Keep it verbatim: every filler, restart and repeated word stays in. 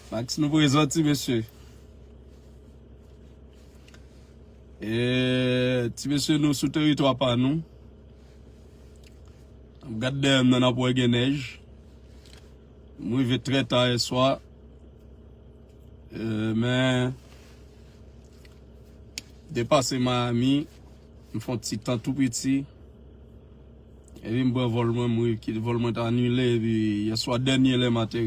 Max, nou prezan, ti mesye. E, ti mesye, nou sou teritwa pa nou. N ap gad dèyè m nan, n ap wè gen nèj. M rive trè ta yè swa. E, men, depase Miami, m fè yon ti tan tou piti. Epi m pran vòl mwen, m ri-, ki vòl mwen te anile, epi yè swa dènye lè maten,